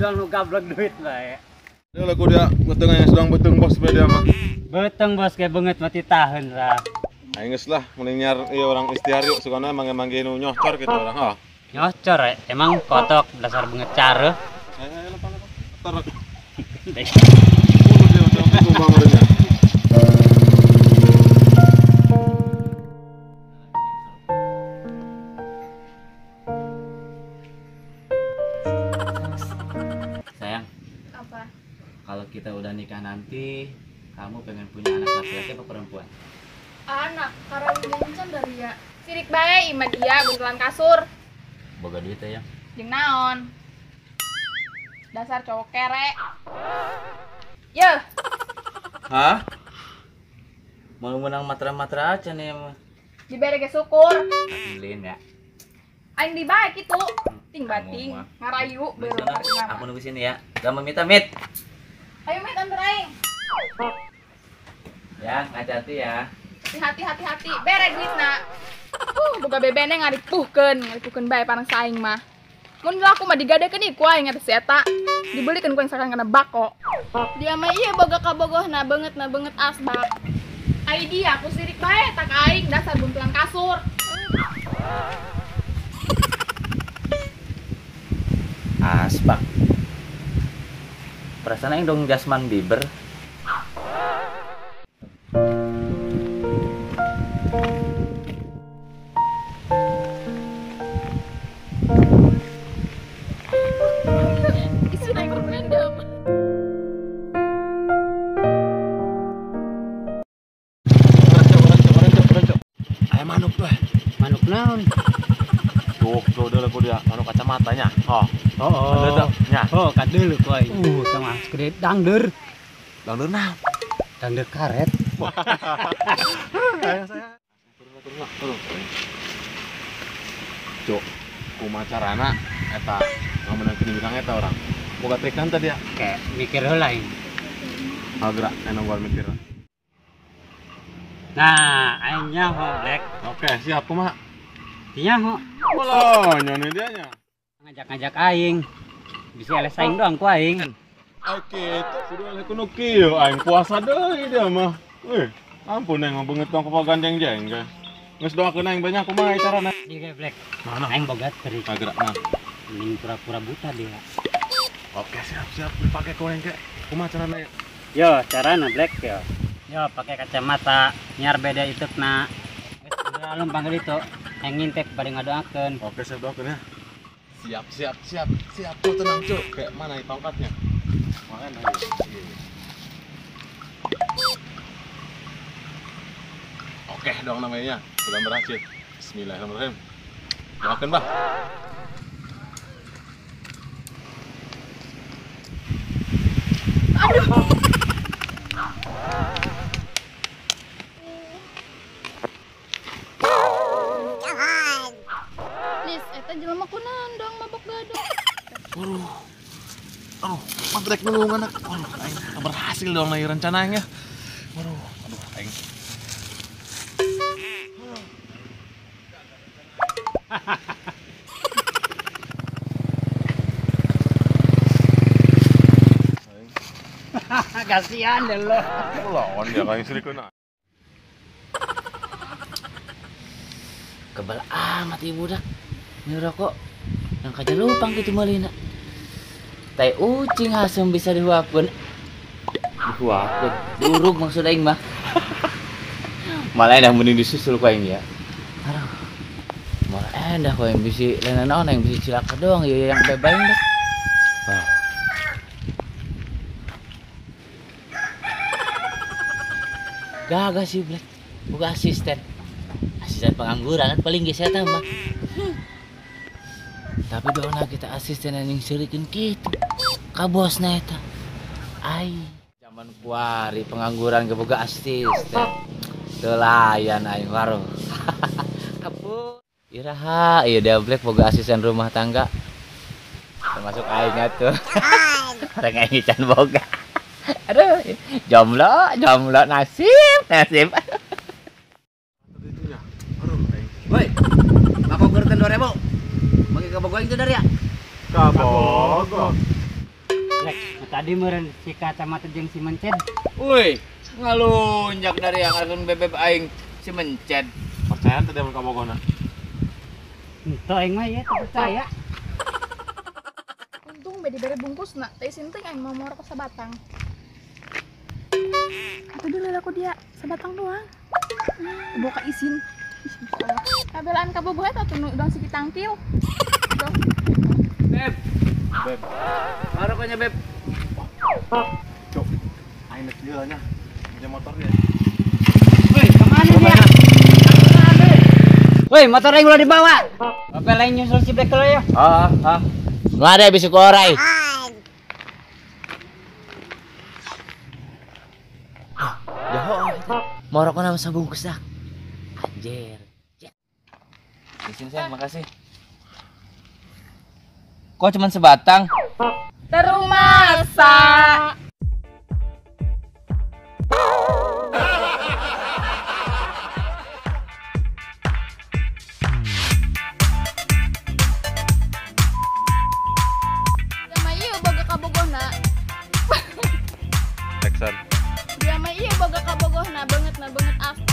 Doang nu gablek duit bae. Dia laku dia betengnya sedang beteng bos bae dia mah. Beteng bos kayak banget mati tahun lah. Aing geus lah mending nyar ieu orang istiar yuk sukana mangge-mangge nu nyocor gitu orang. Oh. Nyocor emang kotok dasar banget cara. Ayo lupa lupa. Tarak. Sayang. Apa? Kalau kita udah nikah nanti, kamu pengen punya anak laki-laki apa perempuan? Anak, karena gencan dari ya. Sirik bae imah dia buntelan kasur. Boga duit ya? Jeung naon? Dasar cowok kere. Yeuh. Hah? Mau menang matra-matra aja nih emang. Dibere ge syukur. Beliin ya. Aing dibae kitu. Ting bating, ngarayu beureum. Aku nunggu sini ya. Gak mau minta mit. Ayo mit anter aing. Ya, hati-hati ya. Hati-hati hati-hati, bere duitna. Boga bebene ngaripuhkeun, bae parang saing mah. Mun laku mah digadekeun ieu ku aing eta si eta. Dibelikeun ku aing sakan kana bako. Dia mah ieu boga kabogohna beungeutna beungeut asbak. Ai dia ku sirik bae tak aing dasar buntulan kasur. Asbak. Perasaan aing dong Jasman Bieber. Manuk tuh. Manuk naon? Tuh, udah laku dia manuk kacamatanya. Oh. Oh. Nya. Oh, kadeuleuh ku aing. Tengah gede dangdeur. Dangdeur naon? Dangdeur karet. Saya. Turun. Cuk, kumaha carana eta ngamenangkeun bintang eta orang. Boga trik tadi ya? Kayak mikir heula aing. Gerak, enak gua mikir. Nah, aing nyaho Black. Oke, siap kumaha? Nyaho. Walah, nyone dia nya. Ngajak-ngajak aing. Bisa eleh saing doang ku aing. Oke, itu kudu eleh kuno kieu aing puasa deui dia mah. Wih, ampun aing mah beungeut tong gandeng-jeng ge. Geus doakeun aing banyak kumaha carana. Ieu ge Black. Mana? Aing boga trik. Gerak nah. Mending pura-pura buta dia. Oke, siap-siap dipake ku aing ge. Kumaha carana ya? Yo, carana Black yo. Yo, pakai kacamata, nyar beda itukna. Geus alum panggil itu, yang ngintip bade ngadoakeun. Oke, siap doakeun ya. Siap, siap, siap, siap. Tuh, tenang, Cuk. Kayak mana nih tongkatnya? Mana nih? Oke dong namanya. Sudah berhasil. Bismillahirrahmanirrahim. Doakeun, Bah. Aduh. Jelema kunaon dong mabok gadok. Aduh. Aduh, mantrek nulungan anak. Aduh, aing berhasil dong lagi rencananya. Aduh, aduh aing. Kasihan deh lo. Lawan dia kayak serikeun. Kebal amat ibu dah. Ini rokok yang kaja lupang gitu malina. Tai ucing hasem bisa dihuapkeun. Dihuapkeun, diurug maksud aing mah. Malah endah mending disusul ku aing ya. Aduh. Malah endah ku aing bisi lain naon aing bisi cilaka doang ya yang bebaing dah. Wah. Gagah sih Black. Buka asisten. Asisten pengangguran kan paling geus eta mah. Tapi doona kita asisten anjing serikeun kitu. Ka bosna eta. Ai, zaman kuari pengangguran geboga asisten. Teu layan aing waruh. Ampun. Iraha ieu dia Black boga asisten rumah tangga. Termasuk aing atuh. Orang aing can boga. Aduh, jomblo, jomblo nasib, nasib. Woi, bapak gerten 2000. Bagi kabogoh itu dari ya? Kabogoh. Black, tadi meureun si kacamata jeung si mencet. Woi, ngalunjak dari yang asun bebeb aing si mencet. Percaya teu dia mun kabogona? Henteu aing mah ieu teu percaya. Untung be dibere bungkusna, teh isin teh aing mau rokok sabatang. Atuh dulu aku dia sabatang doang. Boka isin. Kabelaan kabogoh eta tuh nu udang siki tangkil. Beb. Beb. Rokoknya beb. Cuk. Aing geus ieu nya. Punya motor dia. Woi, kemana dia? Woi, motor aing ulah dibawa. Bapak lain nyusul si Black ya. Ah, ah. Nu ada bisa ku orai. Jaho. Mau rokok nama sabungkus dak. Anjir. Di sini sayang, makasih. Kok cuman sebatang? Terumasa. Dia mah ieu boga kabogohna. Texan. Dia mah ieu boga kabogohna beungeutna beungeut asli.